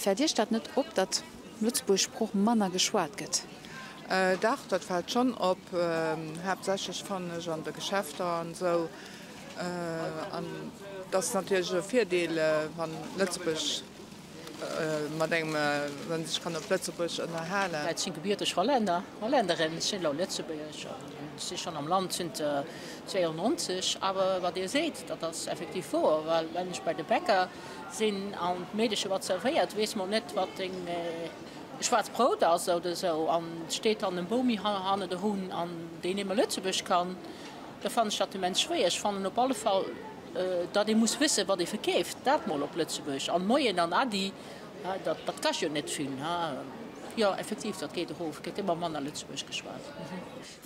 Fält Iech dat net op, datt d'Lëtzebuergesch Sprooch manner geschwat gëtt? Dach, dat fält schonn op. Haaptsächlech fannen ech an de Geschäfter an esou. An et ass natierlech e Virdeel, wann Lëtzebuerg mat engem, wann ee sech kann op Lëtzebuergesch ënnerhalen. Ech sinn gebierteg Hollänner, Hollännerin, ech sinn elo Lëtzebuerger an ech si schonn am Land zënter 92. Awer wat Dir seet, dat ass effektiv wouer, well wenn ech bei de Bäcker sinn an d'Meedeche wat zerwéiert, weess mol net wat deng schwaarz Brout ass oder esou an steet dann en Bomi hannendrun an deen némme Lëtzebuerg kann, da fannen ech dat immens schwéier. Ech fannen op alle Fall, datt ee muss wëssen, wat ee verkeeft, dat mol op Lëtzebuerg an Moien an Adi, dat dat kascht jo net vill. Jo, effektiv, dat geet erof, et gëtt ëmmer manner Lëtzebuerg geschwat.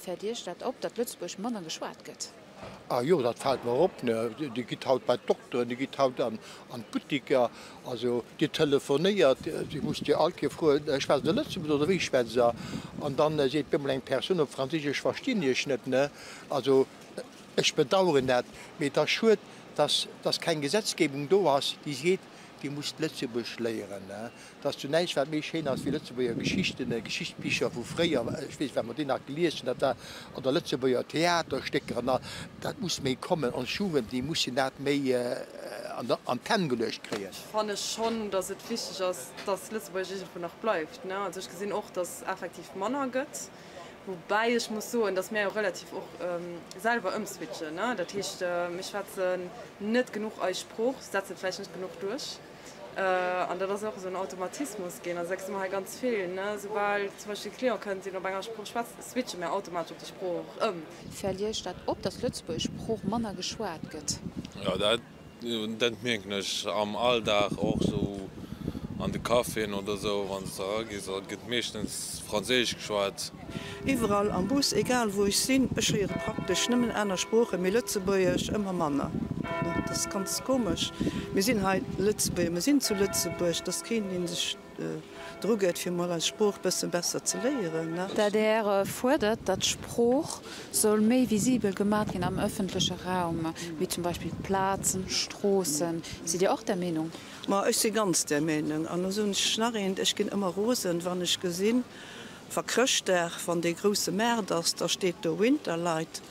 Fält Iech dat op, datt Lëtzebuerg manner geschwat gëtt? Ah jo, dat fält mer op. Dir gitt haut bei d'Dokteren, Dir gitt haut an d'Buttiker, also Dir telefonéiert, Dir musst jo all Kéier froen, Schwätzt Der Lëtzebuergesch oder wéi schwätzt Der? An dann seet bemol eng Persoun op Franséisch, Ech verstinn Iech net. Ne? Also ech bedauern dat, mee et ass schued, dass dass keng Gesetzgebung do ass, déi seet, Dir musst Lëtzebuergesch léieren. Et ass jo näischt, wat méi schéin ass wéi Lëtzebuerger Geschichten, Geschichtsbicher vu fréier. Ech weess, wat mer déi nach gelies hunn, dat war, oder Lëtzebuerger Theaterstécker an all. Dat muss méi kommen. Ons Jugend, déi mussen dat méi an d'Hänn geluecht kréien. Fannen ech schonn, datt et wichteg ass, datt Lëtzebuergesch iergendwou nach bleift. Also ech gesinn och, datt effektiv manner gëtt, woubäi ech muss soen, datt mär jo relativ och selwer ëmswitchen. Dat heescht, mir schwätzen net genuch eis Sprooch, setzen et vläicht net genuch duerch. An dat ass och esou en Automatismus ginn. Also dat gesi mer hei ganz vill, ne, soubal zum Beispill e Client kënnt, deen op enger Sprooch schwätzt, switche mir automatesch op déi Sprooch och ëm. Fält Iech dat op, datt d'Lëtzebuergesch Sprooch manner geschwat gëtt? Jo, dat dat mierken ech am Alldag och sou an de Caféen oder sou, wann s de eragees, da gëtt meeschtens Franséisch geschwat. Iwwerall am Bus, egal wou ech sinn, ech héiere praktesch nëmmen aner Sproochen, mee Lëtzebuergesch ëmmer manner. Dat ass ganz komesch. Mir sinn hei Lëtzebuerger, mir sinn zu Lëtzebuerg, et ass keen, dee sech dru gëtt, fir mol eis Sprooch bësse besser ze léieren. D'adr fuerdert, datt d'Sprooch soll méi visibel gemat ginn am ëffentleche Raum, wéi zum Beispill Plazen, Stroossen. Sidd Dir och där Meenung? Ma ech si ganz där Meenung. An elo soen ech nach eent, Ech ginn ëmmer rosen, wann ech gesinn, Wa Chrëschtdag, wann dee grousse Maart ass, da steet do Winterlight.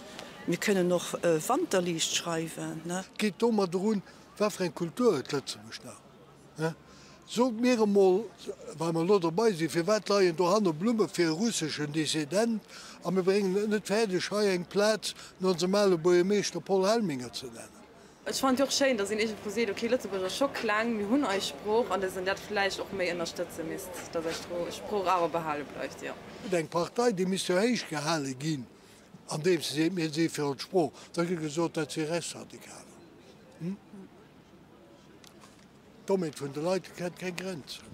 Mir kënnen och Wanterliicht schreiwen, ne? Et geet domadder un, Wat fir eng Kultur huet Lëtzebuerg nach? He? Sot mir emol, well mer elo dobei sinn, firwat leien dohanne Blumme fir e russeschen Dissident a mir bréngen et net fäerdeg, hei eng Plaz no onsem ale Buergermeeschter Paul Helminger ze nennen? Ech fannen et jo och schéin, dass een iergendwou seet, ok, Lëtzebuerg ass scho kleng, mir hunn eis Sprooch, an dass een dat vläicht och méi ënnerstëtze misst, dass eis Sprooch awer behale bleift, jo. Eng Partei, déi misst jo héich gehale ginn, andeems se seet, mir si fir ons Sprooch, da gëtt gesot, dat si Rechtsradikaler. D'Dommheet vun de Leit kennt keng Grenzen.